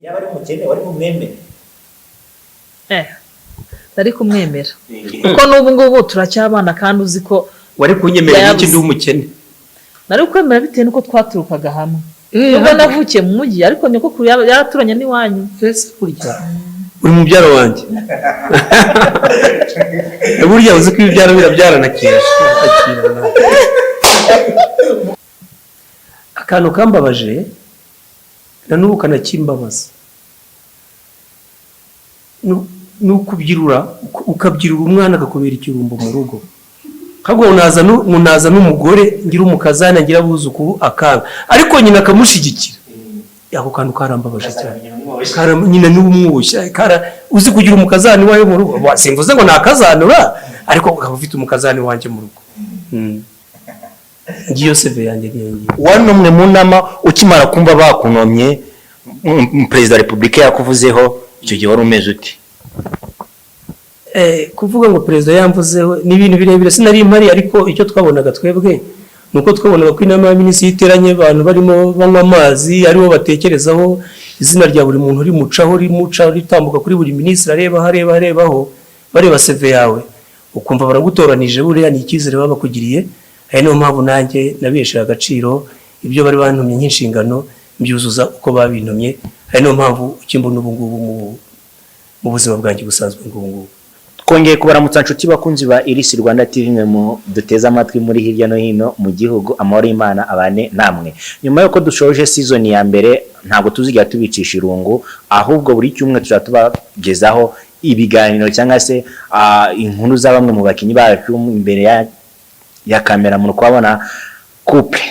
Yaba ari umukene wari bumwemere? Eh, nari kumwemera kuko n'ubu ngubu turacyabana kandi uzi ko Wari kunyemerera iki? Yabuze. Ndi umukene. Nari kwemera bitewe n'uko twaturukaga hamwe, nubwo navukiye mu mujyi, ariko nyogokuru yaraturanye n'iwanyu. Ese burya uri mubyara wanjye? Burya uzi ko ibibyara birabyarana kenshi. Akira. Akantu kambabaje na n'ubu kanakimbabaza ni ukubyirura, ukabyirura umwana akakubera ikirumbo mu rugo, ahubwo naza n'umugore, ngira umukazana, ngira abuzukuru, akanga, ariko nyina akamushyigikira. Ako kantu karambabaje cyane. Nyina niwe umwushya. Uzi kugira umukazana iwawe mu rugo? Simvuze ngo nakazanura, ariko ukaba ufite umukazana iwanjye mu rugo. Ngiyo CV yanjye, niyo ngiyo. Wanomwe mu nama ukimara kumva bakunomye, Perezida wa Repubulika yakuvuzeho, icyo gihe wari umeze ute? Kuvuga ngo perezida yamvuzeho ni ibintu birebire, sinari mpari, ariko icyo twabonaga twebwe ni uko twabonaga ko inama y'abaminisitiri iteranye, abantu barimo banywa amazi, aribo batekerezaho, izina rya buri muntu rimucaho, rimucaho, ritambuka kuri buri minisitiri, areba areba arebaho, bareba CV yawe, ukumva baragutoranije. Buriya ni icyizere baba bakugiriye. Ari niyo mpamvu nanjye nabihesheje agaciro, ibyo bari bantumye nk'inshingano mbyuzuza uko babintumye. Ari niyo mpamvu ukimbona ubu ngubu mu buzima bwanjye busanzwe ngubu ngubu. Twongeye kubaramutsa, nshuti bakunzi ba Iris Rwanda TV, mwe mu duteze amatwi muri hirya no hino mu gihugu. Amahoro y'Imana abane namwe. Nyuma y'uko dushoje season ya mbere, ntabwo tuzigera tubicisha irungu, ahubwo buri cyumweru tuzajya tubagezaho ibiganiro cyangwa se inkuru za bamwe mu bakinnyi bacu imbere ya kamera. Mu kubabona couple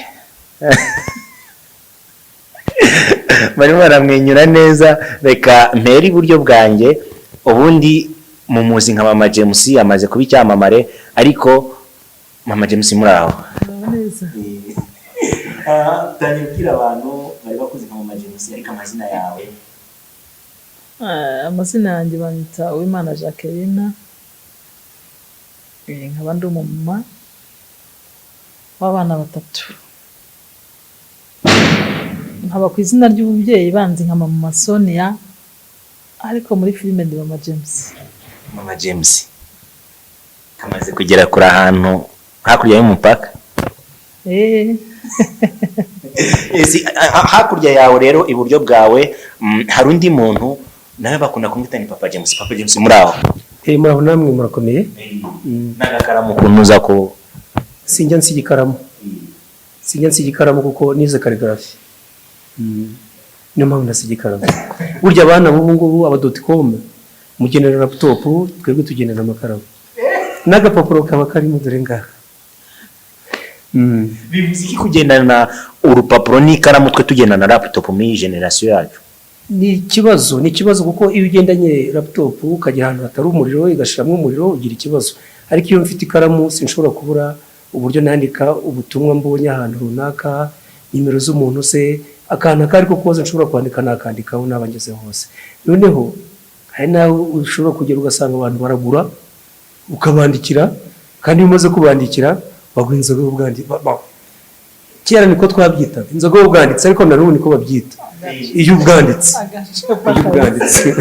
barimo baramwenyura neza, reka mpere iburyo bwanjye. Ubundi mumuzi nka Mama James, amaze kuba icyamamare. Ariko Mama James, muri aho? Neza. Tangira ubwira abantu bari bakuzi nka Mama James, ariko amazina yawe? Ah, amazina yanjye banyita Uwimana Jacqueline. Nkaba ndi umumama w'abana batatu, nkaba ku izina ry'ububyeyi banzi nka Mama Sonia, ariko muri filime ndi Mama James. Mama James kamaze kugera kure, ahantu hakurya y'umupaka. Hakurya yawe rero, iburyo bwawe, hari undi muntu nawe bakunda kumwita ni Papa James. Papa James, muri aho? Eh, muraho namwe, murakomeye. N'agakaramu ukuntu uza ko? Sinjya nsiga ikaramu, sinjya nsiga ikaramu kuko nize calligraphie. Niyo mpamvu nasiga ikaramu. Burya abana b'ubu ngubu, aba dot com, mugenera laptop, twebwe tugenera amakaramu n'agapapuro kaba karimo, dore ngaha. Bivuze iki kugendana urupapuro n'ikaramu, twe tugendana na laptop muri iyi generation yacu? Ni ikibazo, ni ikibazo, kuko iyo ugendanye laptop ukagera ahantu hatari umuriro, igashiramo umuriro, ugira ikibazo. Ariko iyo mfite ikaramu, sinshobora kubura uburyo nandika ubutumwa mbonye ahantu runaka, nimero z'umuntu se, akantu ako ariko kose nshobora kwandika nakandikaho naba ngeze hose. Noneho hari n'aho ushobora kugera ugasanga abantu baragura, ukabandikira, kandi iyo umaze kubandikira baguha inzoga y'ubwanditsi. Kera niko twabyitaga, inzoga y'ubwanditsi, ariko na n'ubu niko babyita, iy'ubwanditsi, iy'ubwanditsi.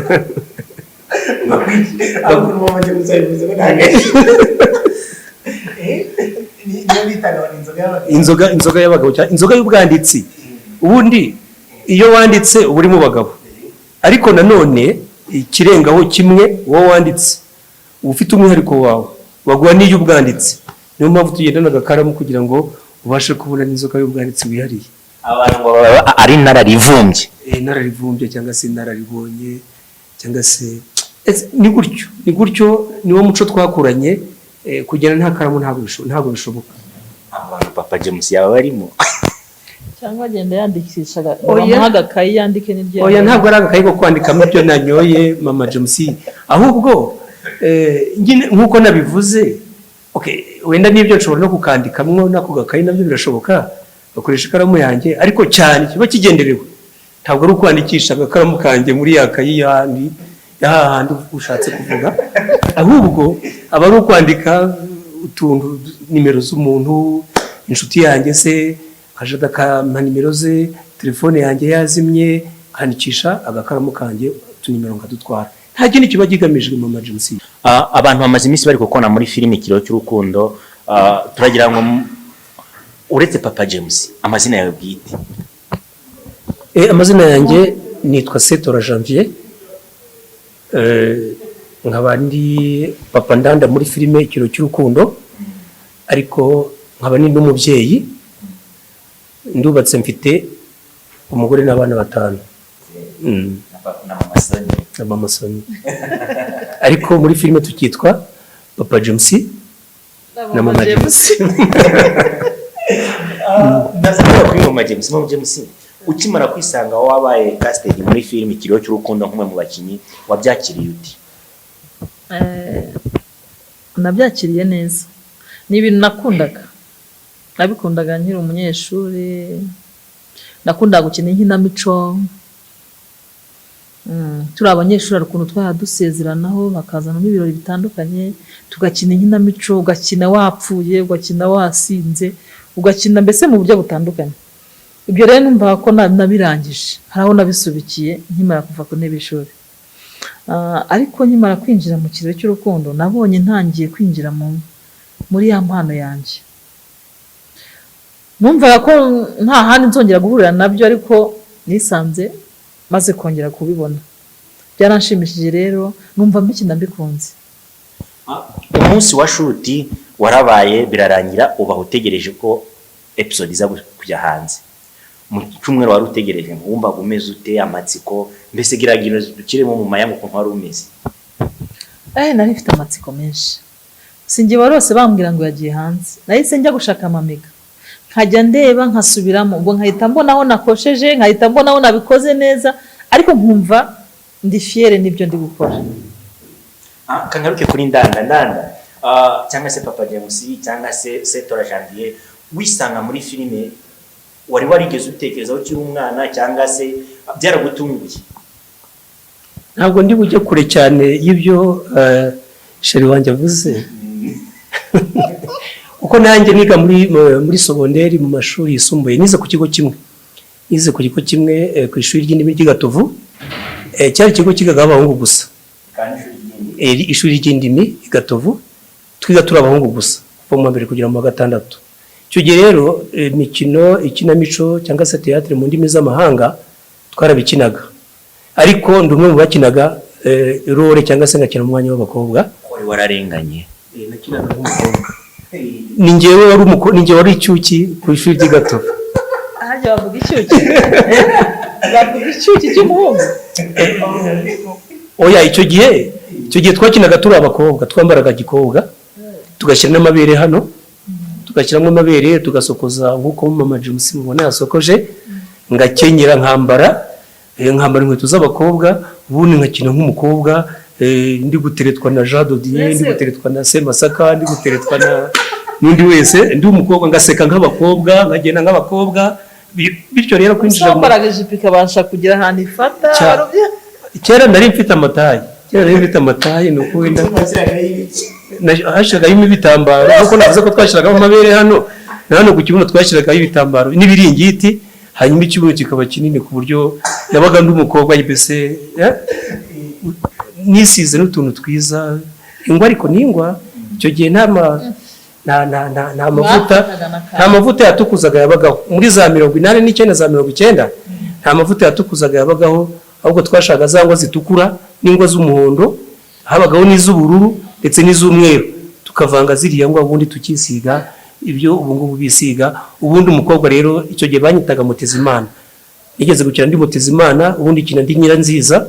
Mama James abivuze ko ntabwo niyo bitaga inzoga y'abagabo. Inzoga y'abagabo cyangwa inzoga y'ubwanditsi. Ubundi iyo wanditse uba uri mu bagabo, ariko nanone ikirengaho kimwe, wowe wanditse uba ufite umwihariko wawe, baguha n'iy'ubwanditsi. Niyo mpamvu tugendana agakaramu kugira ngo ubashe kubona n'inzoga y'ubwanditsi wihariye. Abantu ngo baba ari inararivumbye. Inararivumbye cyangwa se inararibonye cyangwa se ni gutyo, ni gutyo, niwo muco twakuranye. Kugenda nta karamu ntabwo bishoboka. Abantu Papa James yaba barimo. Cyangwa agenda yandikisha, Oya. bamuha agakayi yandike n'ibyo Oya. yanyoye. Ntabwo ari agakayi ko kwandikamo ibyo nanyoye, Mama James, ahubwo nyine nk'uko nabivuze, okay, wenda n'ibyo nshobora no kukandikamwo n'ako gakayi, nabyo birashoboka, bakoresha ikaramu yanjye, ariko cyane kiba kigenderewe ntabwo ari ukwandikisha agakaramu kanjye muri ya kayi yandi ya hahandi ushatse kuvuga, ahubwo aba ari ukwandika utuntu, nimero z'umuntu, inshuti yanjye se, nkajada akampa nimero ze, telefone yanjye yazimye. nkandikisha agakaramu kanjye utunimero nkadutwara. Nta kindi kiba kigamijwe, Mama James. Abantu bamaze iminsi bari gukona muri filime Ikiriyo cy'Urukundo. Turagira ngo uretse Papa James, amazina yawe bwite? Amazina yanjye nitwa Setora Janvier, nkaba ndi Papa Ndanda muri filime Ikiriyo cy'Urukundo, ariko nkaba ni n'umubyeyi, ndubatse, mfite umugore n'abana batanu. Na Mama Soni. Na Mama Soni, ariko muri filime tukitwa Papa James na Mama James. Ndaza kuvuga kuri Mama James. Mama James, ukimara kwisanga wabaye casted muri filime Ikiriyo cy'Urukundo nk'umwe mu bakinnyi, wabyakiriye uti? Nabyakiriye neza, ni ibintu nakundaga, nabikundaga nkiri umunyeshuri, nakundaga gukina inkinamico. Turi abanyeshuri hari ukuntu twajya dusezeranaho bakazanamo ibirori bitandukanye, tugakina inkinamico, ugakina wapfuye, ugakina wasinze, ugakina mbese mu buryo butandukanye. Ibyo rero numva ko nabirangije, hari aho nabisubikiye nkimara kuva ku ntebe y'ishuri. Ariko nkimara kwinjira mu Kiriyo cy'Urukundo, nabonye ntangiye kwinjira muri ya mpano yanjye. Numvaga ko nta handi nzongera guhurira nabyo, ariko nisanze maze kongera kubibona, byaranshimishije rero, numva mbikina mbikunze. Umunsi wa shoot warabaye, birarangira, ubaho utegereje ko episode iza kujya hanze. Mu cyumweru wari utegereje, ngo wumvaga umeze ute? Amatsiko mbese, giragira dukiremo mu mayanga ukuntu wari umeze. Nari mfite amatsiko menshi. Sinjye warose bambwira ngo yagiye hanze, nahise njya gushaka amamega, nkajya ndeba nkasubiramo, ubwo nkahita mbona aho nakosheje, nkahita mbona aho nabikoze neza, ariko nkumva ndi fier n'ibyo ndi gukora. Kangaruke kuri Ndanda. Ndanda, cyangwa se Papa James cyangwa se Setora Janvier, wisanga muri filime, wari warigeze ubitekerezaho ukiri umwana cyangwa se byaragutunguye? Ntabwo ndi bujye kure cyane y'ibyo chéri wanjye avuze, kuko nanjye niga muri sogonderi, mu mashuri yisumbuye, nize ku kigo kimwe, ku ishuri ry'indimi ry'i Gatovu. Cyari ikigo kigagaho abahungu gusa. Kandi ishuri ry'indimi? Ishuri ry'indimi i Gatovu, twiga turi abahungu gusa kuva mu wa mbere kugera mu wa gatandatu. Icyo gihe rero imikino, ikinamico cyangwa se théâtre mu ndimi z'amahanga twarabikinaga, ariko ndi umwe mu bakinaga rôle cyangwa se ngakina mu mwanya w'abakobwa. Wari wararenganye? Nakinaga nk'umukobwa, ni njyewe wari icyuki ku ishuri ry'i Gatovu. Ahajya bavuga icyuki, bavuga icyuki cy'umuhungu? Oya, icyo gihe twakinaga turi abakobwa, twambaraga gikobwa, tugashyira n'amabere hano, tugashyiramo amabere, tugasokoza nk'uko Mama James mubona yasokoje, ngakenyera, nkambara inkweto z'abakobwa, ubundi nkakina nk'umukobwa, ndi guteretwa na Jean Dodier, ndi guteretwa na Semasaka, ndi guteretwa na n'undi wese, ndi umukobwa, ngaseka nk'abakobwa, nkagenda nk'abakobwa. Bityo rero kwinjira Wambaraga ijipo ikabasha kugira ahantu ifata? Kera nari mfite amataye, kera nari mfite amataye, ni uko wenda hashyiragaho ibitambaro, kuko navuze ko twashyiragaho amabere hano na hano ku kibuno, twashyiragaho ibitambaro n'ibiringiti, hanyuma ikibuno kikaba kinini ku buryo nabaga ndi umukobwa mbese, nisize n'utuntu twiza, ingwa, ariko n'ingwa icyo gihe nta mavuta Mwafataga na kare. Nta mavuta yatukuzaga yabagaho muri za 89, za 90, nta mavuta yatukuzaga yabagaho, ahubwo twashakaga za ngwa zitukura n'ingwa z'umuhondo, habagaho n'iz'ubururu ndetse n'iz'umweru, tukavanga ziriya ngwa ubundi tukisiga ibyo ubu ngubu bisiga. Ubundi umukobwa rero icyo gihe banyitaga Mutezimana. Nigeze gukina ndi Mutezimana, ubundi kina ndi Nyiranziza.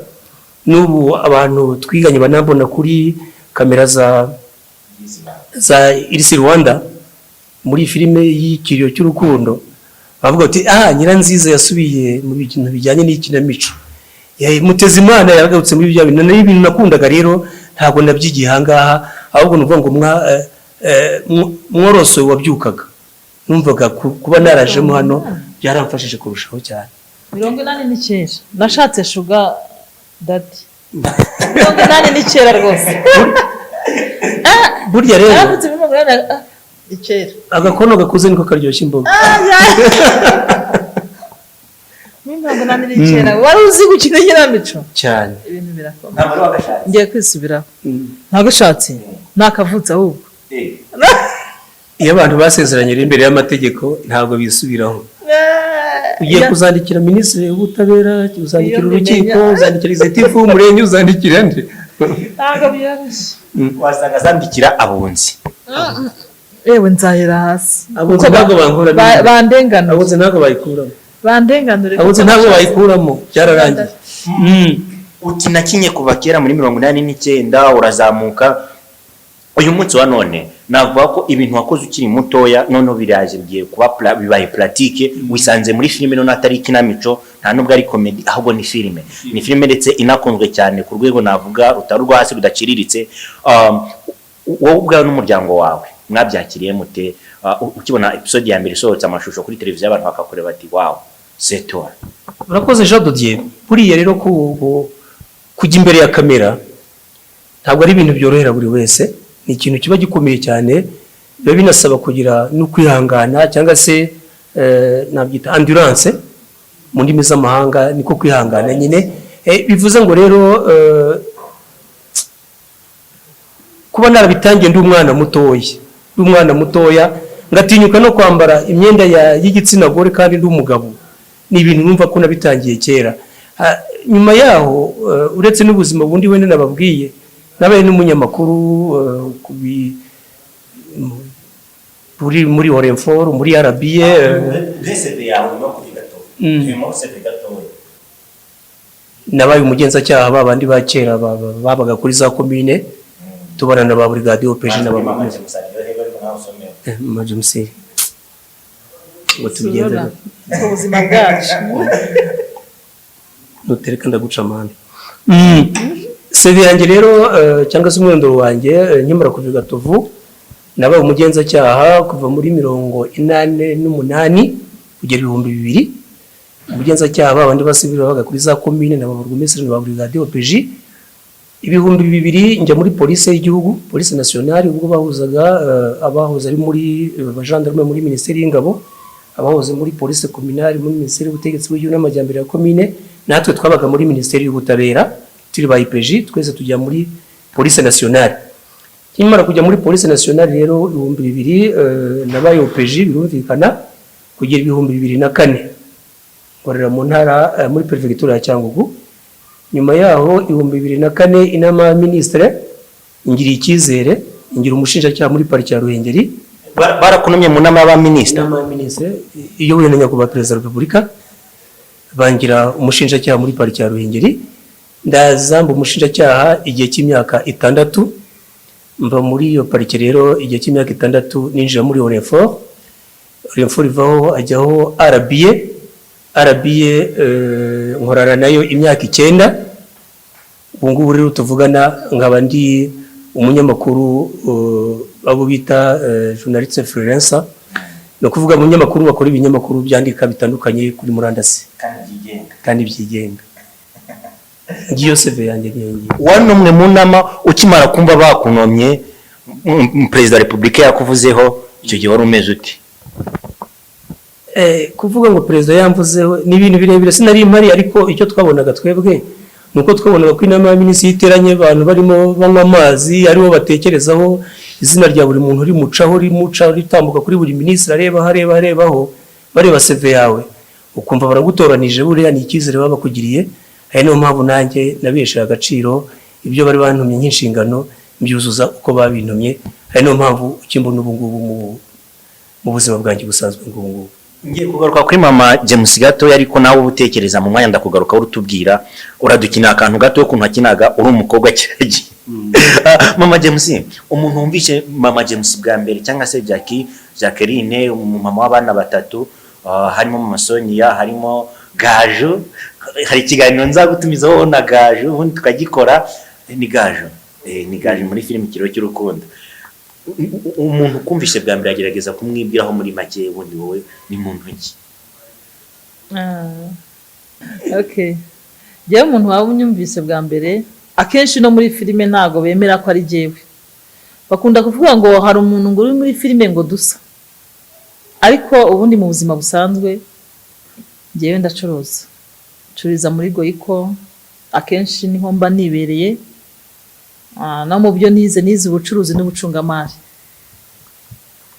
N'ubu abantu twiganye banambona kuri kamera za Irisi Rwanda muri filime y'Ikiriyo cy'Urukundo, bavuga bati: "Ah, Nyiranziza yasubiye mu bintu bijyanye n'ikinamico. Mutezimana yagarutse muri bya bintu." Ni ibintu nakundaga rero, ntabwo nabyigiye aha ngaha, ahubwo ni ukuvuga ngo mworosoye wabyukaga, numvaga kuba narajemo hano byaramfashije kurushaho cyane. 89 nashatse sugar daddy, 89 rwose. Burya rero Naravutse muri 80, icyera. Agakono gakuze niko karyoshya imboga. Muri 89 wari uzi gukina inkinamico? Cyane. Ibintu birakomeye. Ntabwo wari wagashatse? Ngiye kwisubiraho, ntagashatse, ntakavutse ahubwo. Iyo abantu basezeranye rero imbere y'amategeko, ntabwo bisubiraho. Ugiye kuzandikira minisitiri w'ubutabera, uzandikira Iyo urukiko, mbimenya. uzandikira executive w'umurenge, uzandikira nde? Ntabwo byoroshye. Wasanga azandikira abunzi. Yewe, nzahera hasi. Abunzi Kuko ntabwo bankura bandenganure. Abunzi ntabwo bayikuramo. Bandenganure. Abunzi ntabwo bayikuramo, byararangiye. Uti nakinye kuva kera muri 89, urazamuka. Uyu munsi wa none navuga ko ibintu wakoze ukiri mutoya noneho biraje, bigiye kuba bibaye pratique. Wisanze muri filime, none atari ikinamico, nta nubwo ari comedy, ahubwo ni filime, ni filime ndetse inakunzwe cyane ku rwego navuga rutari urwo hasi, rudaciriritse. Wowe ubwawe n'umuryango wawe mwabyakiriye mute? Ukibona episode ya mbere isohotse amashusho kuri televiziyo, abantu bakakureba bati: "Wow, c'est toi." Urakoze, Jean Dodier. Buriya rero kujya imbere ya kamera ntabwo ari ibintu byorohera buri wese. Ni ikintu kiba gikomeye cyane, biba binasaba kugira no kwihangana, cyangwa se nabyita endurance mu ndimi z'amahanga, niko kwihangana nyine. Bivuze ngo rero kuba narabitangiye ndi umwana mutoya, ndi umwana mutoya ngatinyuka no kwambara imyenda y'igitsina gore kandi ndi umugabo, ni ibintu numva ko nabitangiye kera. Nyuma yaho uretse n'ubuzima bundi wenda nababwiye, nabaye n'umunyamakuru muri Orinfor, muri RBA. CV yawe no kuri gato. Turimo CV gatoya. Nabaye umugenzacyaha, ba bandi ba kera babaga kuri za komine, tubana na ba brigade OPG na ba Mama James, ngo tubigenze Surora. Ubuzima bwacu. Nutereka ndaguca amande. CV yanjye rero cyangwa se umwirondoro wanjye, nkimara kuva i Gatovu nabaye umugenzacyaha kuva muri 88 kugera 2000. Umugenzacyaha, ba bandi basivili babaga kuri za komine na ba burugumesitiri na ba brigade OPG. 2000 njya muri polisi y'igihugu, police nationale, ubwo bahuzaga abahoze ari muri abajandarume muri minisiteri y'ingabo, abahoze muri police communale muri minisiteri y'ubutegetsi bw'igihugu n'amajyambere ya komine, natwe twabaga muri minisiteri y'ubutabera turi ba IPJ, twese tujya muri police nationale. Nkimara kujya muri police nationale rero 2000, nabaye OPJ birumvikana kugera 2004, nkorera mu ntara muri perefegitura ya Cyangugu. Nyuma yaho 2004 inama ya minisitiri ingiriye icyizere, ingira umushinjacyaha muri pariki ya Ruhengeri. Barakunomye mu nama y'abaminisitiri? Inama ya minisitiri iyobowe na nyakubahwa perezida wa repubulika, bangira umushinjacyaha muri pariki ya Ruhengeri. Ndaza mba umushinjacyaha igihe cy'imyaka 6. Mva muri iyo pariki rero igihe cy'imyaka 6, ninjira muri Orinfor. Orinfor ivaho ajyaho RBA. RBA nkorana nayo imyaka 9. Ubu ngubu rero tuvugana nkaba ndi umunyamakuru, abo bita journaliste freelancer, ni ukuvuga umunyamakuru bakora ibinyamakuru byandika bitandukanye kuri murandasi. Kandi byigenga. Kandi byigenga. Ngiyo CV yanjye, niyo ngiyo. Wanomwe mu nama, ukimara kumva bakunomye, perezida wa repubulika yakuvuzeho, icyo gihe wari umeze ute? Kuvuga ngo perezida yamvuzeho ni ibintu birebire, sinari mpari, ariko icyo twabonaga twebwe ni uko twabonaga ko inama y'abaminisitiri iteranye, abantu barimo banywa amazi, aribo batekerezaho, izina rya buri muntu rimucaho, rimuca, ritambuka kuri buri minisitiri, arebaho, areba, arebaho, bareba CV yawe, ukumva baragutoranije. Buriya ni icyizere baba bakugiriye. Ari niyo mpamvu nanjye nabihesheje agaciro, ibyo bari bantumye nk'inshingano mbyuzuza uko babintumye. Ari niyo mpamvu ukimbona ubu ngubu mu buzima bwanjye busanzwe ngubu ngubu. Ngiye kugaruka kuri mama James gatoya, ariko nawe uba utekereza mu mwanya ndakugaruka urutubwira, uradukina akantu gato ukuntu wakinaga uri umukobwa kiragiye. Mama James, umuntu wumvise mama James bwa mbere, cyangwa se Jackie, Jacqueline, umumama w'abana batatu, harimo mama Sonia, harimo Gaju. Hari ikiganiro nzagutumizaho na Gaju, ubundi tukagikora. Ni Gaju, ni Gaju muri filime Ikiriyo cy'Urukundo. Umuntu ukumvise bwa mbere agerageza kumwibwiraho muri make, ubundi wowe ni muntu ki? Ah, okay. Njyewe umuntu waba unyumvise bwa mbere, akenshi no muri filime ntabwo bemera ko ari jyewe. Bakunda kuvuga ngo hari umuntu ngo uri muri filime ngo dusa, ariko ubundi mu buzima busanzwe njyewe ndacuruza. Ncururiza muri Goico, akenshi niho mba nibereye. No mu byo nize, nize ubucuruzi n'ubucungamari.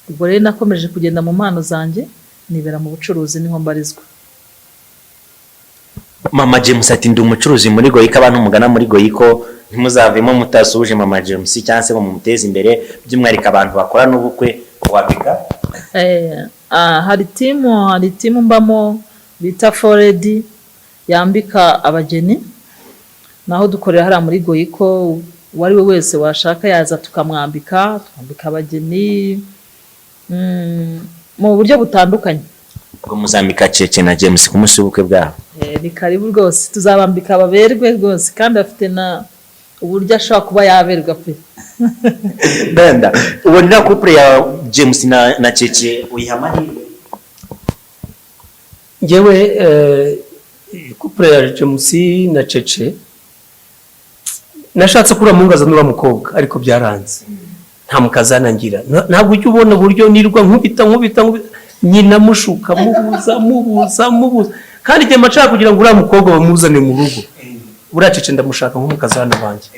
Ubwo rero nakomeje kugenda mu mpano zanjye, nibera mu bucuruzi, niho mbarizwa. Mama James ati: "Ndi umucuruzi muri Goico." Abantu mugana muri Goico ntimuzavemo mutasuhuje Mama James cyangwa se ngo mumuteze imbere, by'umwihariko abantu bakora n'ubukwe wabika. Hari team mbamo bita Foredi, yambika abageni. Naho dukorera hariya muri Goico. Uwo ari we wese washaka yaza tukamwambika, twambika abageni mu buryo butandukanye. Ubwo muzambika Cece na James ku munsi w'ubukwe bwabo? Ni karibu rwose, tuzabambika baberwe rwose, kandi afite na uburyo ashobora kuba yaberwa pe. Ndanda ubona couple ya James na Cece uyiha amahirwe? Ngewe couple ya James na Cece, nashatse kuri muhungu n'uriya mukobwa, ariko byaranze, nta mukazana ngira. Ntabwo ujya ubona uburyo nirwa nkubita, nkubita, nkubita nyina, mushuka, mubuza, mubuza, mubuza, kandi igihe mba kugira ngo uriya mukobwa bamuzane mu rugo. Buriya Cece ndamushaka nk'umukazana wanjye,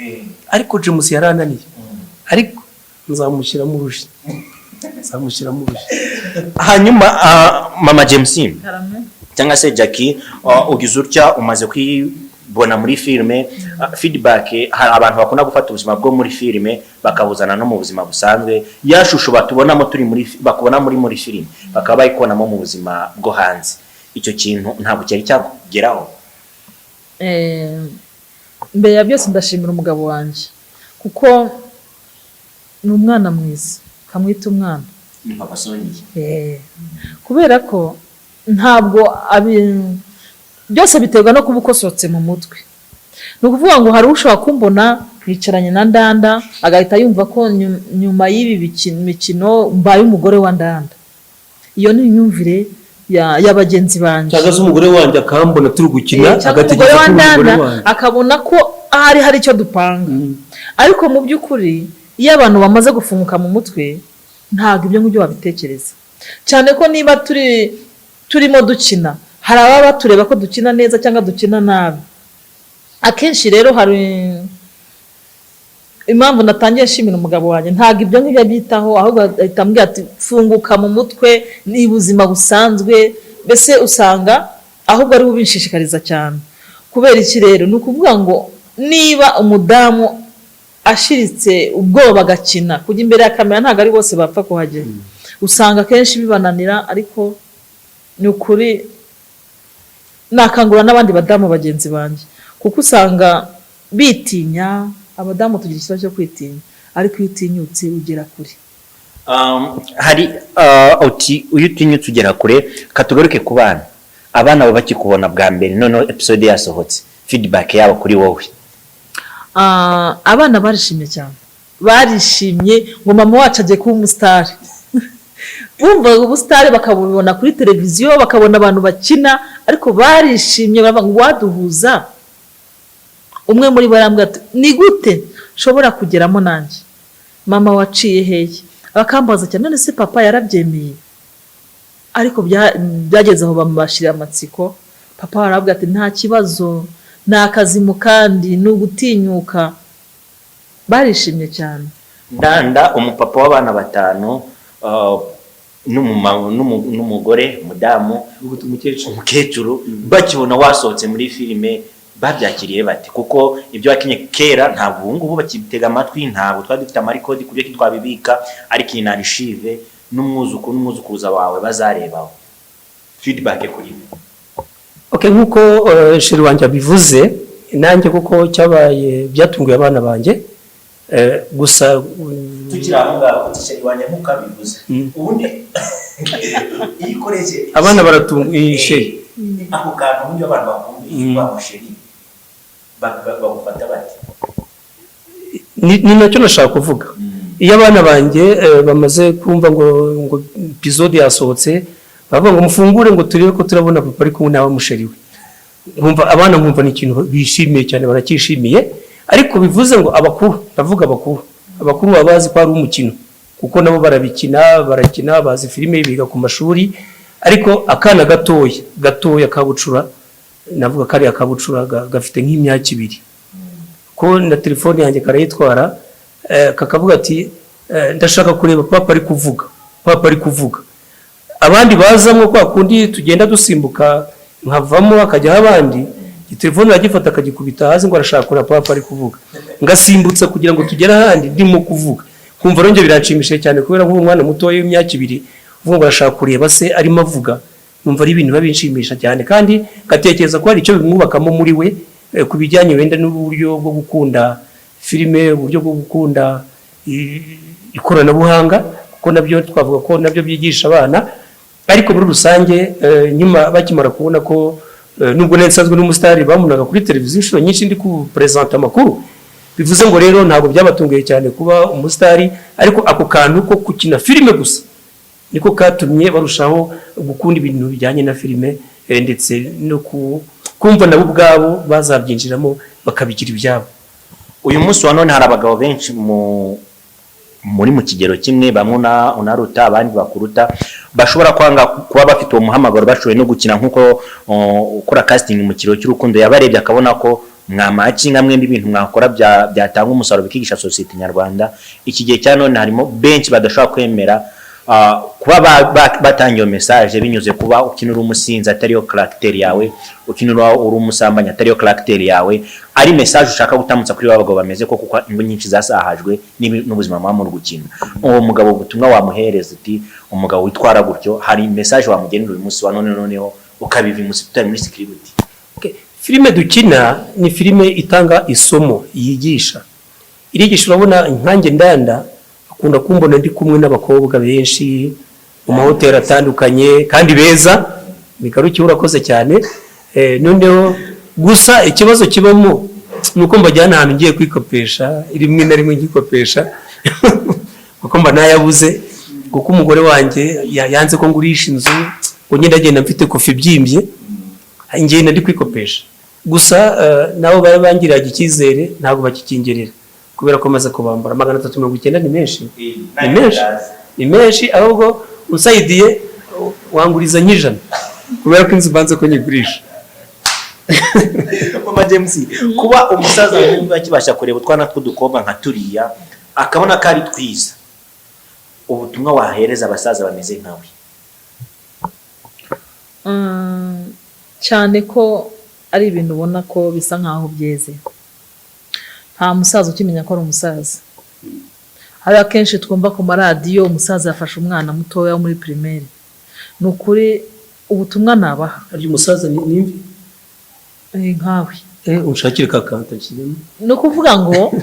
ariko James yarananiye, ariko nzamushyiramo urushi, nzamushyiramo urushi. Hanyuma Mama James cyangwa se Jackie, ugize utya umaze kwibona muri filime. Feedback, hari abantu bakunda gufata ubuzima bwo muri filime bakabuzana no mu buzima busanzwe. Ya shusho batubonamo turi muri, bakubona muri filime, bakaba bayikubonamo mu buzima bwo hanze. Icyo kintu ntabwo cyari cyakugeraho? Mbere ya byose ndashimira umugabo wanjye, kuko ni umwana mwiza, kamwita umwana. Ni Papa Soniya. Kubera ko ntabwo byose biterwa no kuba ukosotse mu mutwe. Ni ukuvuga ngo hari ushobora kumbona yicaranye na Ndanda, agahita yumva ko nyuma y'ibi mikino mbaye umugore wa Ndanda. Iyo ni imyumvire ya bagenzi banjye. Cyangwa se umugore wanjye akambona turi gukina, Cyangwa umugore agategereza wa ko umugore Ndanda wanjye akabona ko ahari hari icyo dupanga. Ariko mu by'ukuri, iyo abantu bamaze gufunguka mu mutwe, ntabwo ibyo ngibyo babitekereza cyane, ko niba turimo dukina, hari ababa batureba ko dukina neza cyangwa dukina nabi. Akenshi rero hari impamvu natangiye nshimira umugabo wanjye. Ntabwo ibyo ngibyo abyitaho, ahubwo ahita ambwira ati: "Funguka mu mutwe, ni ubuzima busanzwe." Mbese usanga ahubwo ari we ubinshishikariza cyane. Kubera iki rero? Ni ukuvuga ngo niba umudamu ashiritse ubwoba agakina, kujya imbere ya kamera, ntabwo ari bose bapfa kuhagera, usanga akenshi bibananira. Ariko ni ukuri nakangura n'abandi badamu bagenzi banjye, kuko usanga bitinya. Abadamu tugira ikibazo cyo kwitinya, ariko iyo utinyutse ugera kure. Hari uti iyo utinyutse ugera kure. Katugaruke ku bana. Abana baba bakikubona bwa mbere, noneho episode yasohotse, feedback yabo kuri wowe? Abana barishimye cyane, barishimye ngo mama wacu agiye kuba umusitari. Bumvaga ubusitari bakabubona kuri televiziyo, bakabona abantu bakina, ariko barishimye, baravuga ngo waduhuza. Umwe muri bo arambwira ati: "Ni gute nshobora kugeramo nanjye? Mama waciye hehe?" Bakambaza cyane: "None se papa yarabyemeye?" Ariko byageze aho bamubashirira amatsiko. Papa arabwira ati: "Nta kibazo, ni akazi mu kandi ni ugutinyuka." Barishimye cyane. Ndanda, umupapa w'abana batanu, n'umugore, umudamu, umukecuru. Umukecuru, bakibona wasohotse muri filime babyakiriye bate? Kuko ibyo wakinye kera ntabwo ubu ngubu bakibitega amatwi, ntabwo twari dufite amarecord ku buryo twabibika, ariko iyi ni archive n'umwuzukuru n'umwuzukuruza wawe bazarebaho. Feedback kuri bo? Okay, nk'uko chéri wanjye abivuze, nanjye kuko cyabaye byatunguye abana banjye, gusa Tukiri aho ngaho, chéri wanjye nk'uko abivuze, ubundi iyo ukoresheje Abana baratunguye chéri. Ako kantu ubundi abantu bakumva mm. Chéri, bagufata bate? Ni nacyo nashaka kuvuga. Iyo abana banjye bamaze kumva ngo episode yasohotse, bavuga ngo: "Mufungure ngo turebe ko turabona papa ari kumwe nawe muchéri we." Nkumva abana, nkumva ni ikintu bishimiye cyane, baracyishimiye. Ariko bivuze ngo abakuru, ndavuga abakuru, abakuru baba bazi ko ari umukino, kuko nabo barabikina, barakina, bazi filime, biga ku mashuri. Ariko akana gatoya gatoya kabucura Navuga kariya kabucura gafite nk'imyaka 2, ko na telefone yanjye karayitwara, kakavuga ati: "Ndashaka kureba papa ari kuvuga, papa ari kuvuga." Abandi bazamo, kwa kundi tugenda dusimbuka, nkavamo hakajyaho abandi, telefone aragifata akagikubita hasi ngo arashaka kureba papa ari kuvuga, ngasimbutsa kugira ngo tugere ahandi ndimo kuvuga. Nkumva rero njye biranshimishije cyane, kubera nk'uwo mwana mutoya w'imyaka 2 uvuga ngo arashaka kureba se arimo avuga, numva ari ibintu biba binshimisha cyane, kandi ngatekereza ko hari icyo bimwubakamo muri we, ku bijyanye wenda n'uburyo bwo gukunda filime, uburyo bwo gukunda ikoranabuhanga, kuko nabyo twavuga ko nabyo byigisha abana. Ariko muri rusange, nyuma bakimara kubona ko nubwo nari nsanzwe n'umusitari, bamunaga kuri televiziyo inshuro nyinshi ndi kuperezanta amakuru, bivuze ngo rero ntabwo byabatunguye cyane kuba umusitari, ariko ako kantu ko gukina filime gusa niko katumye barushaho gukunda ibintu bijyanye na filime, ndetse no kumva nabo ubwabo bazabyinjiramo bakabigira ibyabo. Uyu munsi wa none hari abagabo benshi muri mu kigero kimwe, bamwe unaruta, abandi bakuruta, bashobora kwanga kuba bafite uwo muhamagaro, bashoboye no gukina nk'uko ukora casting mu Kiriyo cy'Urukundo yabarebye akabona ko mwamacinga mwembi, ibintu mwakora byatanga umusaruro, bikigisha sosiyete nyarwanda. Iki gihe cya none harimo benshi badashobora kwemera kuba batanga iyo message, binyuze kuba ukina uri umusinzi atariyo caractère yawe, ukina uri umusambanyi atariyo caractère yawe, ari message ushaka gutambutsa kuri ba bagabo bameze ko, kuko ingo nyinshi zasahajwe n'ubuzima muba muri gukina. Uwo mugabo ubutumwa wamuhereza uti umugabo witwara gutyo, hari message wamugenera uyu munsi wa none, noneho ukabiva umunsi tutari muri script? Okay. Filime dukina ni filime itanga isomo, yigisha, irigisha. Urabona nkanjye Ndanda akunda kumbona ndi kumwe n'abakobwa benshi mu mahoteli atandukanye kandi beza. Migaruki, urakoze cyane. Noneho gusa ikibazo kibamo ni uko mbajyana ahantu ngiye kwikopesha, rimwe na rimwe nkikopesha kuko mba nayabuze, kuko umugore wanjye yanze ko ngurisha inzu, ngo ngenda agenda mfite kofi ibyimbye, ngenda ndi kwikopesha gusa. Nabo bari bangiriraga icyizere ntabwo bakikingirira, kubera ko maze kubambara 390. Ni menshi, ni menshi, ni menshi. Ahubwo unsayidiye wanguriza nk'ijana, kubera ko inzu mbanze ko nyigurisha. Mama James, kuba umusaza nk'uyu akibasha kureba utwana tw'udukobwa nka turiya akabona ko ari twiza, ubutumwa wahereza abasaza bameze nkawe? Cyane ko ari ibintu ubona ko bisa nkaho byeze, nta musaza ukimenya ko ari umusaza. Hari akenshi twumva ku maradiyo umusaza yafashe umwana mutoya wo muri primaire. Ni ukuri ubutumwa nabaha, Harya umusaza ni imvi? Nkawe. Unshakire ka kanta nshyiremo. Ni ukuvuga ngo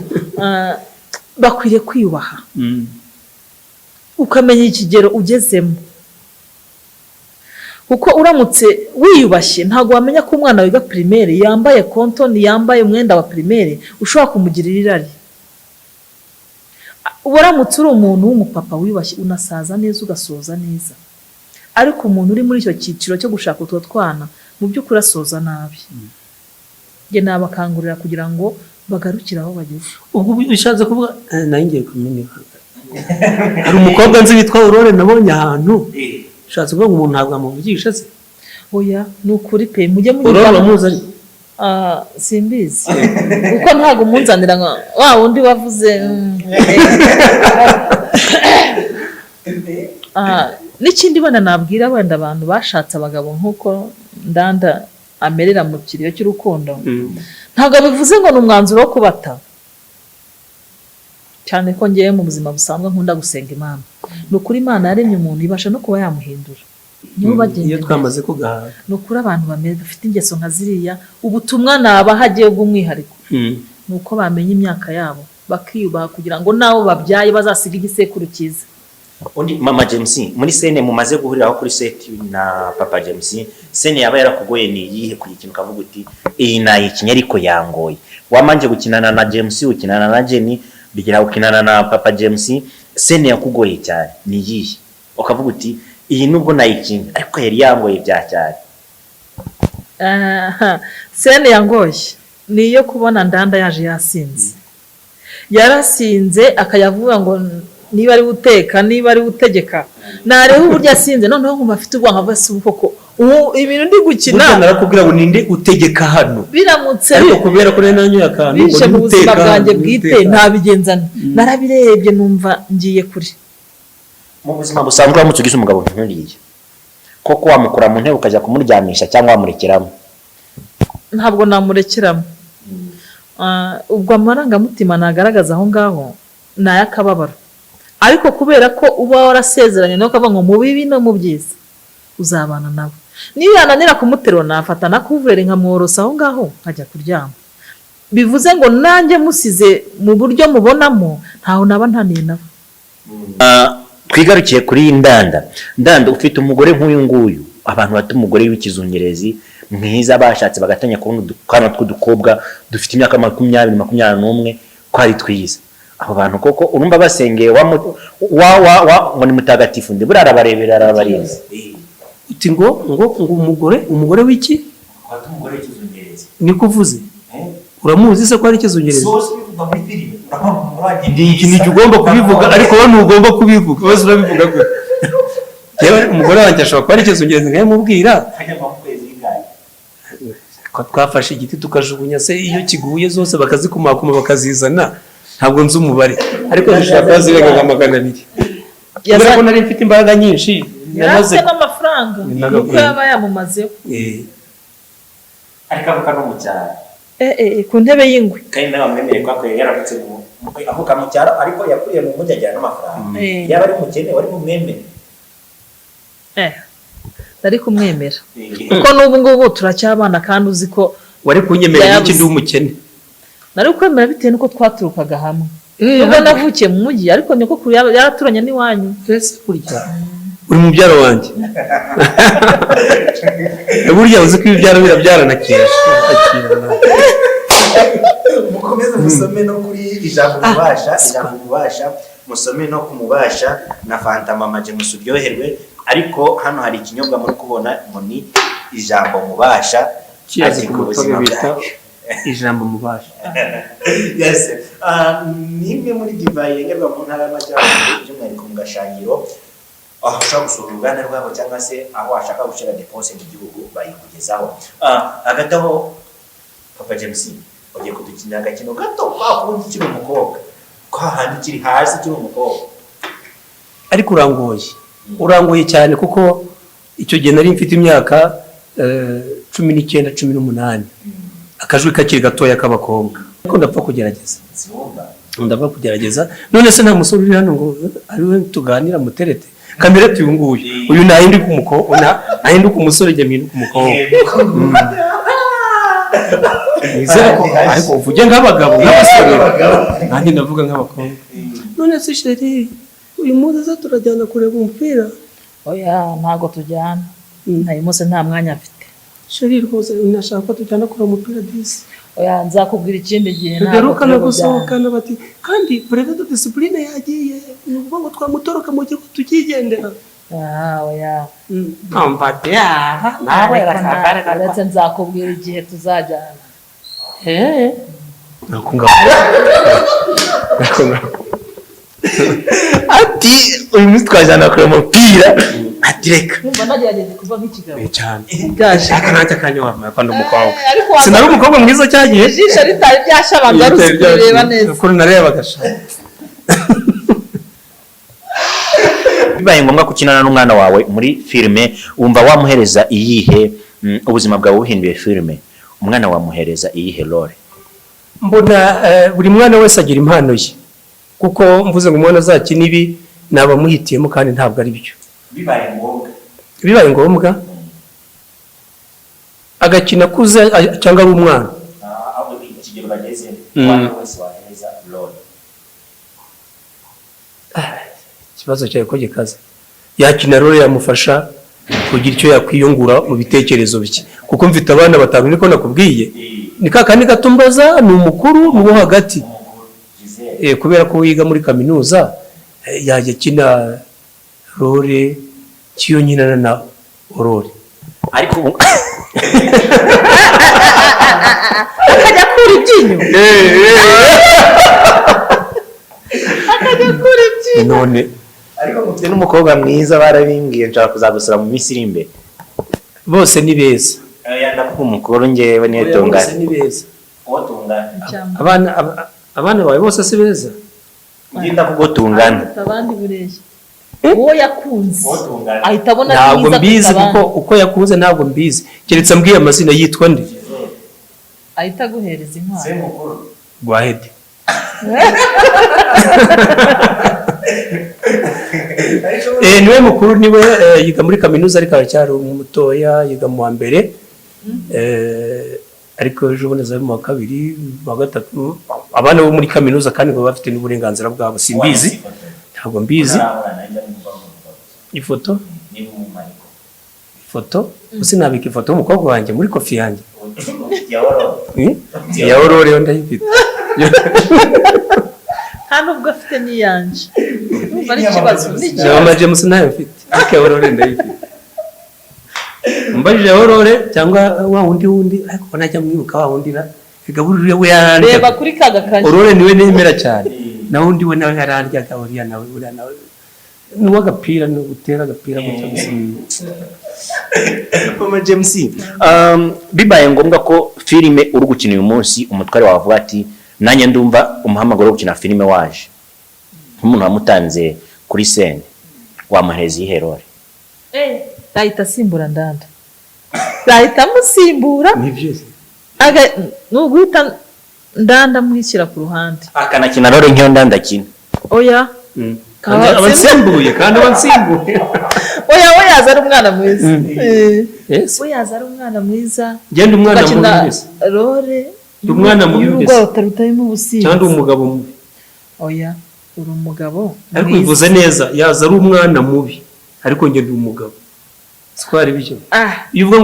bakwiriye kwiyubaha, ukamenya ikigero ugezemo, kuko uramutse wiyubashye ntabwo wamenya ko umwana wiga primaire yambaye kontoni, yambaye umwenda wa primaire, ushobora kumugirira irari. Uramutse uri umuntu w'umupapa wiyubashye, unasaza neza, ugasoza neza. Ariko umuntu uri muri icyo cyiciro cyo gushaka utwo twana, mu by'ukuri asoza nabi. Njye nabakangurira kugira ngo bagarukire aho bageze. Ubwo bishatse kuvuga, nayo ngiye kumenya, hari umukobwa nzi witwa Aurore nabonye ahantu, ushatse kuvuga ngo umuntu ntabwo amuvugisha se? Oya, ni ukuri pe, mujye Aurore munyuramo. uramuzi ariko? Ah, simbizi, kuko ntabwo umunzanira nka wa wundi wavuze. Ah, n'ikindi wenda nabwira wenda abantu bashatse abagabo nk'uko Ndanda amerera mu Kiriyo cy'Urukundo, ntabwo bivuze ngo ni umwanzuro wo kubata, cyane ko ngewe mu buzima busanzwe nkunda gusenga Imana. Ni ukuri Imana yaremye umuntu, ibasha no kuba yamuhindura nibo bagenda Iyo imbere. Twamaze kugahaga. Ni ukuri abantu bafite ingeso nka ziriya, ubutumwa nabaha agiye bw'umwihariko ni uko bamenya imyaka yabo, bakiyubaha, kugira ngo n'abo babyaye bazasige igisekuru cyiza. Undi Mama James, muri scène mumaze guhuriraho kuri set na Papa James, scène yaba yarakugoye ni iyihe kuyikina, ukavuga uti iyi nayikinye ariko yangoye? Wamanje gukinana na James, ukinana na Jenny, bigera ukinana na Papa James, scène yakugoye cyane ni iyihe, ukavuga uti iyi nubwo nayikinye ariko yari yangoye bya cyane? Aha, scène yangoye ni iyo kubona Ndanda yaje yasinze, yarasinze, akayavuga ngo niba ari uteka, niba ari utegeka, nareba uburyo asinze, noneho nkumva afite ubwoba, nkavuga se ubu koko Ubu ibintu ndi gukina Burya narakubwira ngo ninde utegeka hano, biramutse ariko kubera ko nari nanyoye akantu ngo bije mu ninde buzima uteka hano, bwanjye ninde bwite uteka hano. ntabigenzana. Narabirebye numva ngiye kure. Mu buzima busanzwe, uramutse ugize umugabo nk'uriya, koko wamukura mu ntebe ukajya kumuryamisha cyangwa wamurekeramo? Ntabwo namurekeramo. Ubwo amarangamutima nagaragaza aho ngaho ni ay'akababaro, ariko kubera ko uba warasezeranye nawe ukavuga ngo mu bibi no mu byiza uzabana nawe, niyo yananira kumuterura nafata na couvre-lit nkamworosa aho ngaho nkajya kuryama. Bivuze ngo nanjye musize mu buryo mubonamo, ntaho naba ntaniye nawe. Twigarukiye kuri iyi Ndanda. Ndanda, ufite umugore nk'uyu nguyu, abantu bata umugore w'ikizungerezi mwiza, bashatse bagatanya kubona udukana tw'udukobwa dufite imyaka 20, 21 ko ari twiza. Abo bantu koko urumva basengeye wa wa wa wa ngo ni mutagatifu ndi buriya, arabarebera, arabarinze. Uti ngo umugore w'iki? Bata umugore w'ikizungerezi. Niko uvuze? Uramuzi se ko ari ikizungerezi? Iki ni ugomba kubivuga, ariko wowe ntugomba kubivuga. Wese urabivuga gute? Yewe, umugore wanjye ashobora kuba ari ikizungerezi nkayimubwira ko twafashe igiti tukajugunya se, iyo kiguye zose bakazikumakuma bakazizana. Ntabwo nzi umubare, ariko zishobora kuba zirenga nka 200, kubera ko nari mfite imbaraga nyinshi namaze Yarafite n'amafaranga Nagakuye. nuko yaba yamumazeho. Ariko avuka no mu cyaro. Ku ntebe y'ingwe. Kandi nawe wamwemereye ko akwiye yaravutse avuka mu cyaro, ariko yakuriye mu mujyi agira n'amafaranga. Yaba ari umukene wari bumwemere? Nari kumwemera kuko n'ubu ngubu turacyabana, kandi uzi ko Wari kunyemerera iki? Yabuze. Ndi umukene. Nari kwemera bitewe n'uko twaturukaga hamwe, nubwo navukiye mu mujyi, ariko nyogokuru yaraturanye n'iwanyu. Ese burya uri mubyara wanjye? Burya uzi ko ibibyaro birabyarana kera akira. Mukomeze musome no kuri Ijambo Ububasha, Ijambo Ububasha, musome no kumubasha na Fanta Mama James, uryoherwe. Ariko hano hari ikinyobwa muri kubona ngo ni Ijambo Mubasha. Kiyazi Ati ku ku mutobe buzima bita bwawe. Ijambo Mubasha. Yes. Ni imwe muri divayi yengerwa mu Ntara y'Amajyaruguru, by'umwihariko mu Gashangiro, aho ushobora gusura uruganda rwabo cyangwa se aho washaka gushyira dépense mu gihugu bayikugezaho. Hagati aho, Papa James, ugiye kudukinira agakino gato kwa kundi ukiri umukobwa, kwa handi ukiri hasi ukiri umukobwa. Ariko urangoye, urangoye cyane, kuko icyo gihe nari mfite imyaka 19, 18, akajwi kakiri gatoya k'abakobwa, ariko ndapfa kugerageza. Siwumva. Ndapfa kugerageza. None se nta musore uri hano ngo ari we tuganira muterete kamere? Uyu nguyu, uyu nahinduka umukobwa, nahinduka umusore, njye mpinduka umukobwa. Nizere ko ariko uvuge nk'abagabo, nk'abasore, nanjye ndavuga nk'abakobwa. None se chérie, uyu munsi se turajyana kureba umupira? Oya, ntabwo tujyana uyu munsi, nta mwanya mfite. Chérie, rwose nashaka ko tujyana kureba umupira disi. Oya, nzakubwira ikindi gihe, ntabwo Tugarukana turi bujyane. Gusohokana bati kandi préfet de discipline yagiye, ni ukuvuga ngo twamutoroka mu kigo tukigendera. Ah, oya. Nawe. Uretse nzakubwira igihe tuzajyana. Nako ngako, nako ngako. Ati uyu munsi twajyana kureba umupira, ati reka. Numva nagerageje kuva nk'ikigabo. Cyane. Byaje. Aka nanjye akanya wambaye kwanda umukobwa. Ariko waza- Sinari umukobwa mwiza cyagihe. Ijisho ritari ryashya, banza ruzi kurireba neza. Ukuntu narebaga sha. Bibaye ngombwa gukinana n'umwana wawe muri filime, wumva wamuhereza iyihe? Ubuzima bwawe buhinduye filime, umwana wamuhereza iyihe role? Mbona buri mwana wese agira impano ye, kuko mvuze ngo umwana azakina ibi naba amuhitiyemo, kandi ntabwo ari byo. Bibaye ngombwa. Bibaye ngombwa agakina akuze cyangwa ari umwana? Aho ikigero bageze, umwana wese wahereza role. Ikibazo cyawe ko gikaze. Yakina role yamufasha kugira icyo yakwiyungura mu bitekerezo bye, kuko mfite abana batanu, niko nakubwiye. Ni ka kandi gato mbaza, ni umukuru, ni uwo hagati? Kubera ko wiga muri kaminuza, yajya akina role kiyo nyinana na Aurore. Ariko ubu Akajya akura ibyinyo, akajya akura ibyinyo. None Ariko mufite n'umukobwa mwiza, barabimbwiye, nshobora kuzagusura mu minsi iri imbere. Bose ni beza. Ndavuga umukuru, ngewe niyo Oya, tungana. bose ni beza. Uwo tungana. Cyangwa Abana bawe bose si beza. Njye ndavuga uwo tungana. Ahita abandi bureshya uwo yakunze Uwo tungana. ahita abona ari Ntabwo mwiza mbizi kuruta kuko abandi. uko yakunze ntabwo mbizi, keretse ambwiye amazina. Yitwa nde? Ahita aguhereza inkwano. Mukuru. Gwahede. Niwe mukuru, niwe yiga muri kaminuza ariko aracyari mutoya, yiga mu wa mbere. Ariko ejo bundi azaba mu wa kabiri, mu wa gatatu. Abana bo muri kaminuza kandi baba bafite n'uburenganzira bwabo. Simbizi, ntabwo mbizi. Ifoto, ifoto gusa nabika ifoto y'umukobwa wanjye muri kofi yanjye. Ya Aurore yo ndayifite. Nta nubwo afite n'iyanjye. Urumva ari ikibazo, ni Ya ikibazo. Mama James ntayo mfite, ariko ya Aurore ndayifite. Mbajije Aurore cyangwa wa wundi wundi, ariko najya mwibuka wa wundi gaburira we yarandyaga. Reba kuri ka gakayi. Aurore niwe nemera cyane, nawe undi we nawe yarandyaga. Uriya nawe, uriya nawe ni uw'agapira, ni ugutera agapira gutya gusa. Mama James, bibaye ngombwa ko filime uri gukina uyu munsi, umutware wavuga ati nanjye ndumva umuhamagaro wo gukina filime waje, nk'umuntu wamutanze kuri scène, wamuhereza iyihe role? Ahita asimbura Ndanda, ahita amusimbura. Ni byiza. Ni uguhita Ndanda amushyira ku ruhande. Akanakina role nk'iyo Ndanda akina? Oya. Kandi aba nsimbuye, kandi aba nsimbuye. Oya, we yaza ari umwana mwiza. Yes. We yaza ari umwana mwiza. Genda umwana mubi Ugakina mbese. role Ndi umwana mubi y'urugo mbese. rutarimo ubusinzi. Cyangwa ndi umugabo mubi? Oya, uri umugabo Ariko mwiza. bivuze neza, yaza ari umwana mubi, ariko njye ndi umugabo, siko ari byo? Ah. Iyo uvuga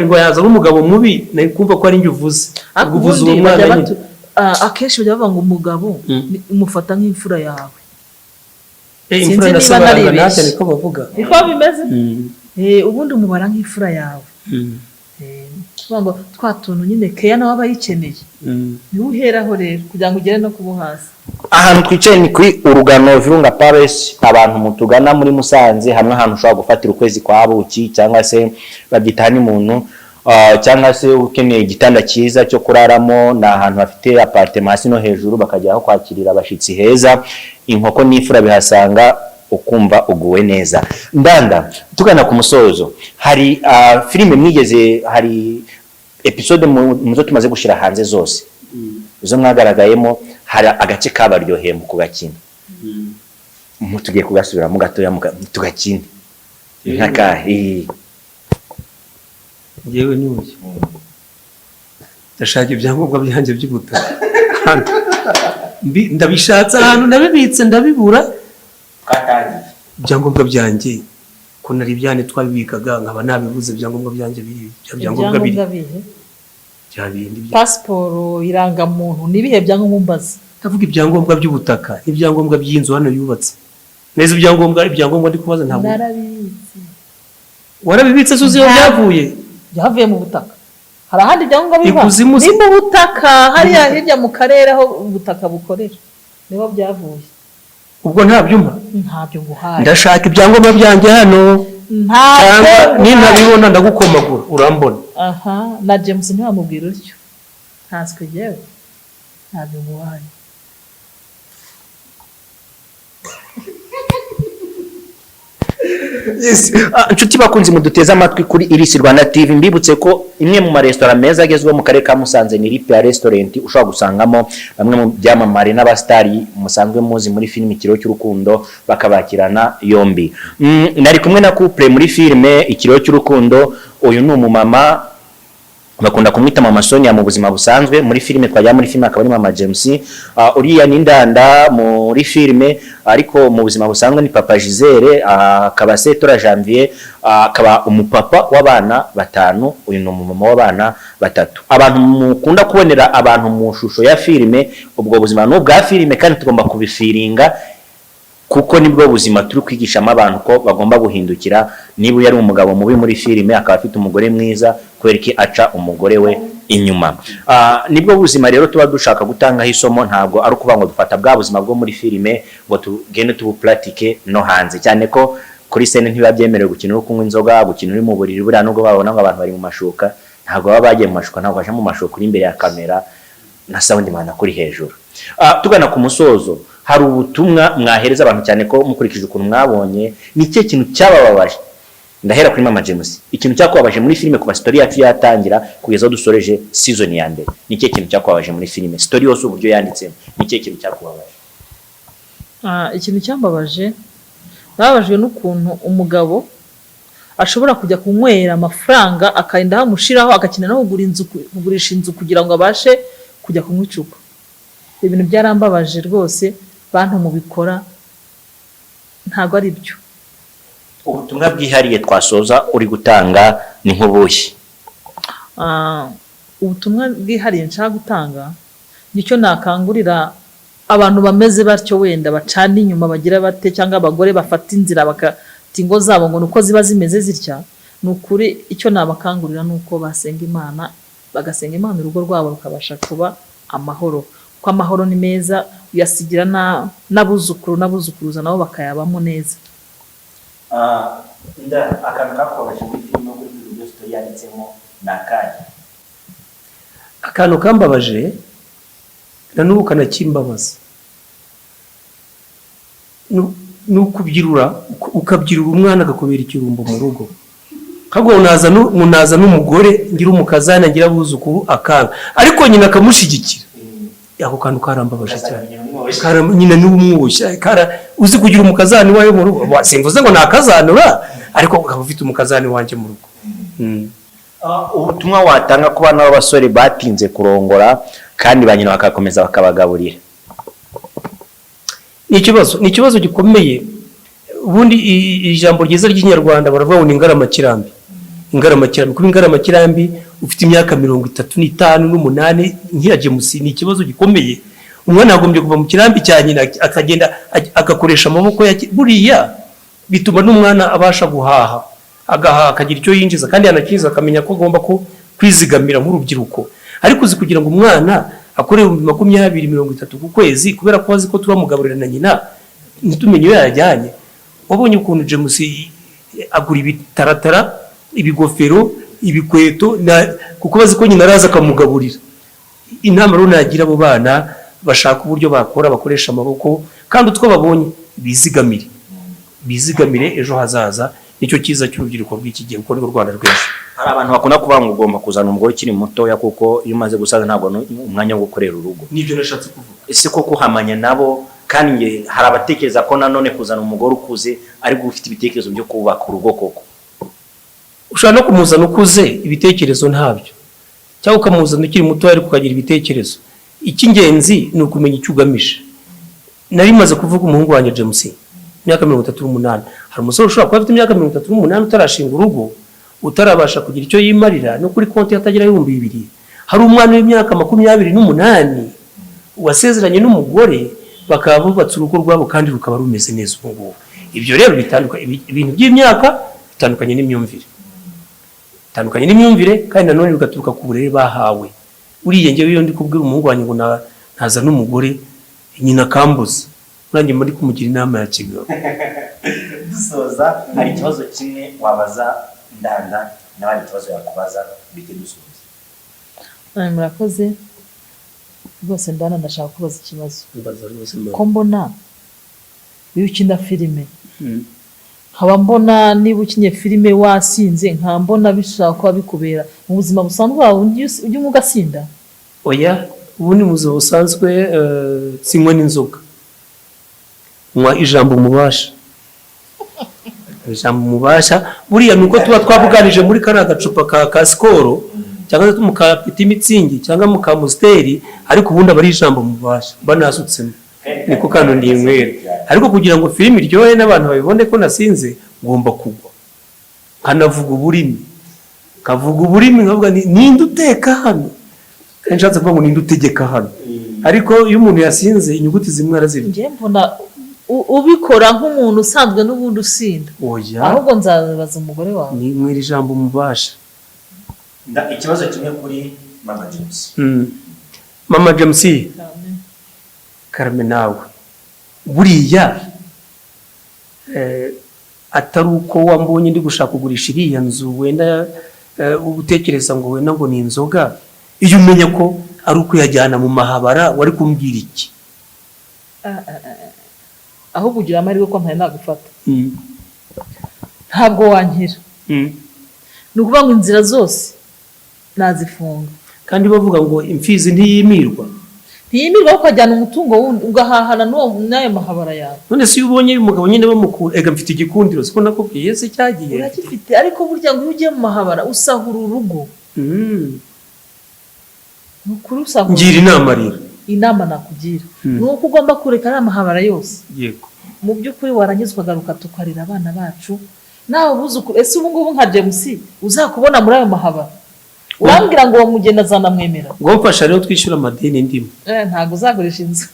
ngo yaza ari umugabo mubi, nari kumva ko ari njye uvuze. Ariko Ubwo uvuze uwo ubundi mwana bajya nyine. Akenshi bajya bavuga ngo umugabo umufata nk'imfura yawe. Sinzi Imfura na niba se barangana. naribeshye. Ntacyo, niko bavuga. Niko bimeze. Ubundi umubara nk'imfura yawe. Kuvuga ngo twa tuntu nyine keya nawe aba ayikeneye, niwe uheraho rero kugira ngo ugere no kubo hasi. Ahantu twicaye ni kuri Urugano Virunga Palace. Abantu mutugana muri Musanze, hamwe ahantu ushobora gufatira ukwezi kwa buki, cyangwa se babyita honeymoon, cyangwa se ukeneye igitanda cyiza cyo kuraramo, ni ahantu hafite appartement hasi no hejuru, bakajya aho kwakirira abashyitsi heza. Inkoko n'ifura bihasanga, ukumva uguwe neza. Ndanda, tugana ku musozo, hari filime mwigeze, hari episode mu zo tumaze gushyira hanze zose izo mwagaragayemo, hari agace kabaryoheye mu kugakina, tugiye kugasubiramo gatoya tugakine nk'akahe? Njyewe ni uyu ndashaka ibyangombwa byanjye by'ubutaka. Hano ndabishatse ahantu nabibitse ndabibura. Ibyangombwa byanjye ko nari byane twabibikaga, nkaba nabibuze. Ibyangombwa byanjye biri, bya byangombwa biri Ibyangombwa bihe? Bya bindi Pasiporo, irangamuntu, n'ibihe byangombwa mbaza? Ndavuga ibyangombwa by'ubutaka n'ibyangombwa by'inzu hano yubatse neza. Ibyangombwa ndi kubaza ntabwo Narabibitse. Warabibitse se? Uzi iyo byavuye? Byavuye mu butaka. Hari ahandi ibyangombwa biva? Ikuzimu se? Ni mu butaka, hariya hirya mu karere aho ubutaka bukorera, niho byavuye. Ubwo ntabyumva. Ntabyo nguhaye. Ndashaka ibyangombwa byanjye hano. Ntabyo Cyangwa nguhaye. Nintabibona ndagukomagura, urambona. Aha na James ntiwamubwira utyo, ntanswe jyewe ntabyo nguhaye. Yes. Inshuti bakunzi muduteze amatwi kuri Iris Rwanda TV, mbibutse ko imwe mu maresitora meza agezweho mu karere ka Musanze ni Ripia Restaurant, ushobora gusangamo bamwe mu byamamare n'abastari musanzwe muzi muri filime Ikiriyo cy'Urukundo, bakabakirana yombi. Nari kumwe na couple muri filime Ikiriyo cy'Urukundo. Uyu ni umumama bakunda kumwita Mama Sonia mu buzima busanzwe, muri filime twajya muri filime akaba ari Mama James. Uriya ni Ndanda muri filime, ariko mu buzima busanzwe ni Papa Gisele, akaba Setora Janvier, akaba umupapa w'abana batanu. Uyu ni umumama w'abana batatu. Abantu mukunda kubonera abantu mu shusho ya filime, ubwo buzima ni ubwa filime kandi tugomba kubifiringa kuko nibwo buzima turi kwigishamo abantu ko bagomba guhindukira. Niba uyu ari umugabo mubi muri filime akaba afite umugore mwiza, kubera iki aca umugore we inyuma? Nibwo buzima rero tuba dushaka gutangaho isomo. Ntabwo ari ukuvuga ngo dufata bwa buzima bwo muri filime ngo tugende tubupuratike no hanze, cyane ko Kuri scène ntibiba byemerewe gukina uri kunywa inzoga, gukina uri mu buriri. Buriya nubwo babona ngo abantu bari mu mashuka, ntabwo baba bagiye mu mashuka, ntabwo baje mu mashuka uri imbere ya kamera na sound man kuri hejuru. Tugana ku musozo, hari ubutumwa mwahereza abantu, cyane ko mukurikije ukuntu mwabonye, ni ikihe kintu cyabababaje? Ndahera kuri Mama James. Ikintu cyakubabaje muri filime kuva story yacu yatangira kugeza aho dusoreje season ya mbere, ni ikihe kintu cyakubabaje muri filime, story yose uburyo yanditsemo, ni ikihe kintu cyakubabaje? Ikintu cyambabaje, nababajwe n'ukuntu umugabo ashobora kujya kunywera amafaranga akarinda ahamushiraho, agakina no kugura inzu, kugurisha inzu kugira ngo abashe kujya kunywa icupa. Ibintu byarambabaje rwose. Bantu mubikora, ntabwo ari byo. Ubutumwa bwihariye twasoza uri gutanga ni nk'ubuhe? Ubutumwa bwihariye nshaka gutanga, nicyo nakangurira abantu bameze batyo, wenda bacana inyuma, bagira bate, cyangwa abagore bafata inzira bakata ingo zabo ngo nuko ziba zimeze zitya, ni ukuri icyo nabakangurira ni uko basenga Imana, bagasenga Imana, urugo rwabo rukabasha kuba amahoro, kuko amahoro ni meza, uyasigira n'abuzukuru n'abuzukuruza, nabo bakayabamo neza. Akantu kakubabaje muri filime kuri uburyo story yanditsemo ni akahe? Akantu kambabaje na n'ubu kanakimbabaza ni ukubyirura, ukabyirura umwana akakubera ikirumbo mu rugo, ahubwo munaza n'umugore, ngira umukazana, ngira abuzukuru, akanga, ariko nyina akamushyigikira. Ako kantu karambabaje cyane. Nyina niwe umwushya. Uzi kugira umukazana iwawe mu rugo? Simvuze ngo nakazanura, ariko ukaba ufite umukazana iwanjye mu rugo. Ubutumwa watanga ku bana b'abasore batinze kurongora kandi ba nyina bakakomeza bakabagaburira? Ni ikibazo gikomeye. Ubundi ijambo ryiza ry'Ikinyarwanda baravuga ngo ni ingaramakirambi. Ingaramakirambi, kuba ingaramakirambi ufite imyaka 35 n'umunani nk'iya James, ni ikibazo gikomeye. Umwana yagombye kuva mu kirambi cya nyina, akagenda agakoresha amaboko ya. Buriya bituma n'umwana abasha guhaha, agahaha akagira icyo yinjiza, kandi yanakinjiza akamenya ko agomba ko kwizigamira nk'urubyiruko. Ariko uzi kugira ngo umwana akore 20,000, 30 ku kwezi, kubera ko azi ko turamugaburira na nyina, ntitumenye iyo yajyanye? Wabonye ukuntu James agura ibitaratara, ibigofero, ibikweto, kuko bazi ko nyina araza akamugaburira. Inama rero nagira abo bana, bashaka uburyo bakora, bakoresha amaboko, kandi utwo babonye bizigamire, bizigamire ejo hazaza. Nicyo cyiza cy'urubyiruko rw'iki gihe, kuko nirwo Rwanda rw'ejo. Hari abantu bakunda kuvuga ngo ugomba kuzana umugore ukiri mutoya, kuko iyo umaze gusaza ntabwo umwanya wo gukorera urugo. Nibyo nashatse kuvuga. Ese koko uhamanya nabo? Kandi nge hari abatekereza ko nanone kuzana umugore ukuze ariko ufite ibitekerezo byo kubaka urugo koko. Ushobora no kumuzana ukuze, ibitekerezo ntabyo, cyangwa ukamuzana ukiri muto ariko ukagira ibitekerezo. Icy'ingenzi ni ukumenya icyo ugamije. Nari maze kuvuga umuhungu wanjye James, imyaka 38. Hari umusore ushobora kuba afite imyaka 38 utarashinga urugo, utarabasha kugira icyo yimarira, no kuri konti atagira 2000. Hari umwana w'imyaka 28 wasezeranye n'umugore, bakaba bubatse urugo rwabo kandi rukaba rumeze neza ubu ngubu. Ibyo rero bitandukanye, ibintu by'imyaka bitandukanye n'imyumvire, bitandukanye n'imyumvire, kandi nanone bigaturuka ku burere bahawe. Uriya njyewe iyo ndi kubwira umuhungu wanjye ngo ntazane umugore, nyina akambuza, nanjye mba ndi kumugira inama ya kigabo. Dusoza, hari ikibazo kimwe wabaza Ndanda, nawe hari ikibazo yakubaza, bite dusoza. Murakoze rwose. Ndana, ndashaka kubaza ikibazo. Mbaza rwose mbaza. Ko mbona iyo ukina filime, nkaba mbona niba ukinye filime wasinze, nkaba mbona bishobora kuba bikubera mu buzima busanzwe wawe, ujya unywa ugasinda? Oya, ubundi mu buzima busanzwe sinywa n'inzoga, nywa ijambo mubasha. Ijambo mubasha buriya ni uko tuba twabuganije muri kariya gacupa ka Skol, cyangwa se mu ka Petit Mützig, cyangwa mu ka Amstel, ariko ubundi aba ari ijambo mubasha mba nasutsemo, niko kano ninywera. Ariko kugira ngo filime iryohe n'abantu babibone ko nasinze, ngomba kugwa nkanavuga uburimi, nkavuga uburimi, nkavuga nti "Ninde uteka hano?" Kandi nshatse kuvuga ngo "Ninde utegeka hano?" Ariko iyo umuntu yasinze, inyuguti zimwe arazirya. Njye mbona ubikora nk'umuntu usanzwe n'ubundi usinda. Oya. Ahubwo nzabaza umugore wawe. Ninywera ijambo mubasha. Ikibazo kimwe kuri Mama James. Mama James, karame nawe. Buriya Atari uko wambonye ndi gushaka kugurisha iriya nzu, wenda utekereza ngo wenda ngo ni inzoga, iyo umenya ko ari ukuyajyana mu mahabara, wari kumbwira iki? Ahubwo ugira amahirwe ko ntari nagufata. Ntabwo wankira. Ni ukuvuga ngo inzira zose nazifunga. Kandi bavuga ngo imfizi ntiyimirwa. Ntiyimirwa, ukajyana umutungo wundi ugahahana n'uwo n'ayo mahabara yawe. None se iyo ubonye uyu mugabo nyine bamukura, ega mfite igikundiro, siko nakubwiye se cyagiye? Urakifite, ariko burya ngo iyo ugiye mu mahabara usahura urugo. Ni ukuri, usahura. Ngira inama rero. Inama nakugira ni uko ugomba kureka ariya mahabara yose. Mu by'ukuri warangiza ukagaruka tukarera abana bacu nawe buzukuru. Ese ubu ngubu nka James uzakubona muri ayo mahabara, urambwira ngo uwo mugeni azanamwemera? Ngo mfasha rero twishyura amadeni ndimo. Ntabwo uzagurisha inzu.